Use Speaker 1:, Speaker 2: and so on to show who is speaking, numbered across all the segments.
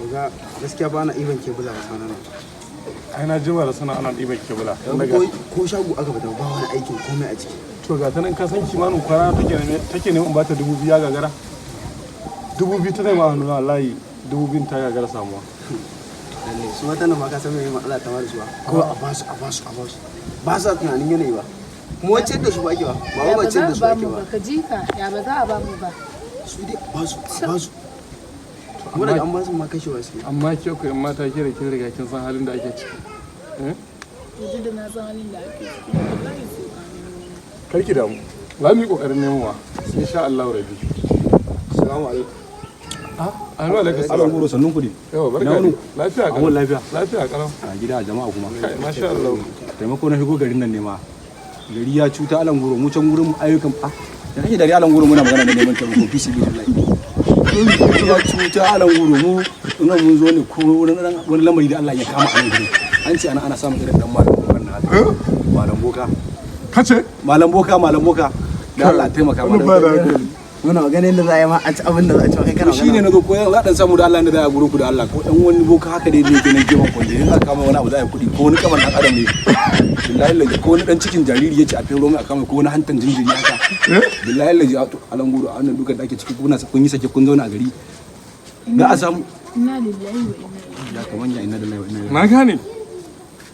Speaker 1: Ga gaskiya ba na iban kebula ba sanan.
Speaker 2: Ai na jima da sana ana ɗiban kebula.
Speaker 1: Ko shago aka fita ba wani aikin komai a ciki.
Speaker 2: To ga ta nan, ka san kimanin kwana take neman in bata 2000, ya gagara. 2000 ta nema hannu, wallahi 2000 ta gagara samuwa.
Speaker 1: Lalle su mata nan ma ka san me matsala ta ma da su ba. Kawai a basu, a basu, a basu. Ba sa tunanin yanayi ba. Kuma wacce da su ba ake ba. Ba
Speaker 3: Ya
Speaker 1: wai
Speaker 3: ba
Speaker 1: ba
Speaker 3: za
Speaker 1: ciyar da
Speaker 3: a
Speaker 1: su
Speaker 3: ba
Speaker 1: ake
Speaker 3: mu
Speaker 1: ba.
Speaker 3: ba, ka ji ka, ya ba za a ba mu ba?
Speaker 1: Su dai a basu, a basu. Kuma daga an basu ma kashewa suke.
Speaker 2: Amma ke ku yan mata, ke da kin riga kin san halin da ake ciki. Eh?
Speaker 3: Yanzu da na san halin da ake ciki, wallahi sai ka nemo mu.
Speaker 2: Kar ki damu. Za mu yi kokarin nemowa. Insha Allah Rabbi.
Speaker 4: Assalamu alaikum.
Speaker 2: Ah, Anu alaikum
Speaker 4: Alan
Speaker 2: salam.
Speaker 4: goro, sannun ku ne.
Speaker 2: Yawa, barka.
Speaker 4: Ina wuni?
Speaker 2: Lafiya
Speaker 4: An
Speaker 2: kalau.
Speaker 4: wuni lafiya?
Speaker 2: Lafiya kalau.
Speaker 4: A gida jama'a kuma?
Speaker 2: Kai, masha Allah.
Speaker 4: Taimako na shigo garin nan ne ma. Gari ya cuta, alan goro, mu can gurin mu ayyukan ah. Da kake dariya, alan goro, muna magana da neman taimako fi sabilillahi. Gari ya cuta, alan goro, mu nan mun zo ne ko wani lamari da Allah ya kama alan goro. An ce ana samun irin dan malam bokan nan haka. Malam boka.
Speaker 2: Kace?
Speaker 4: Malam boka, malam boka. Da Allah taimaka
Speaker 2: Wani ba da
Speaker 4: mana.
Speaker 2: hankali.
Speaker 1: Muna magana yadda za a yi ma a ci abin da za a ci, kai kana
Speaker 4: Shi ne na zo ko za dan samu da Allah ne da ya guro ku da Allah, ko dan wani boka haka dai ne yake nan gefen kwanje in aka kama wani abu za a yi kuɗi, ko wani kamar dan adam ne, billahi lazi, ko wani dan cikin jariri yace a fero mai a kama, ko wani hantan jinjiri haka, billahi lazi. A to alan guro, a wannan dukan da ake ciki, kuna kun yi sake kun zauna a gari, za a samu.
Speaker 3: Inna lillahi wa inna ilaihi.
Speaker 4: Ya kaman ya, inna lillahi wa inna ilaihi.
Speaker 2: Na gane.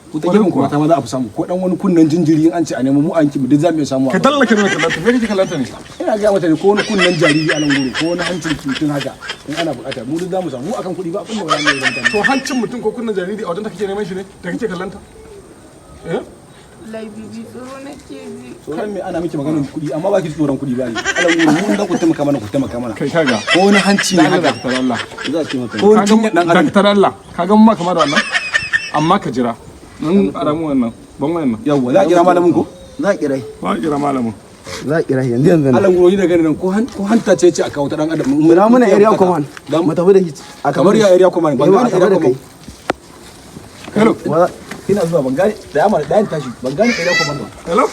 Speaker 4: Ku ta gefen ku mata ma za a fi samu, ko dan wani kunnen jinjiri in an ce a nemo mu an ki duk za mu iya samu.
Speaker 2: Ka tallaka ne, kallanta. Me kake kallanta ne?
Speaker 4: Ina ga mata ne, ko wani kunnen jariri, alan guro, ko wani hancin mutum haka in ana bukata, mu duk za mu samu. Mu akan kuɗi ba abin da ba za mu yi da mutane.
Speaker 2: To hancin mutum ko kunnen jariri a wajen ta kake neman shi ne da kake kallanta? Eh?
Speaker 3: Wallahi bibi, tsoro nake ji.
Speaker 4: Tsoron me? Ana miki maganar kuɗi amma ba ki tsoron kuɗi ba ne. Alan guro, mun da ku taimaka mana, ku taimaka mana.
Speaker 2: Kai, kaga.
Speaker 4: Ko wani hanci ne haka.
Speaker 2: Dakatar Allah.
Speaker 4: Za su taimaka. Ko wani cinyar dan adam.
Speaker 2: Dakatar Allah. Ka ga ma kamar da wannan? Amma ka jira. Mun aramu wannan. Ban wannan.
Speaker 4: Yawwa, za a kira malamin ko?
Speaker 1: Za a kirai.
Speaker 2: Ba a kira malamin.
Speaker 1: Za a kirai yanzu yanzu nan.
Speaker 4: Alan guro, ni da ganin nan ko hanta ce ce a kawo ta dan adam.
Speaker 1: Mu na mana area command. Mu tafi da hit. A
Speaker 4: Kamar ya area command? Ban
Speaker 1: Yawa,
Speaker 4: gane
Speaker 1: a tafi
Speaker 4: area
Speaker 1: da kai.
Speaker 4: command.
Speaker 2: Hello.
Speaker 4: Ina zuwa, ban gane da yamma da yan tashi, ban gane area command ba.
Speaker 2: Hello.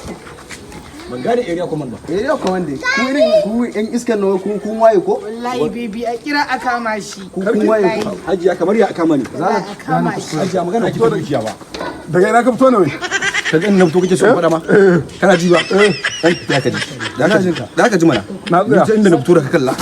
Speaker 4: Ban gane area command ba.
Speaker 1: Area command dai. Ku irin ku yan iskan nawa, ku kun waye ko?
Speaker 3: Wallahi bibi, a kira a kama shi.
Speaker 1: Ku kun waye ko?
Speaker 4: Hajiya, kamar ya kama ni?
Speaker 3: Za a kama shi.
Speaker 4: Hajiya, magana ki ta dukiya ba.
Speaker 2: Daga ina ka fito ne wai?
Speaker 4: Ka ga inda fito kake so in faɗa ma? Kana ji ba? Dan ya ka ji. Da ka ji mana.
Speaker 2: Na tsaya.
Speaker 4: Ni ta inda na fito da ka kalla.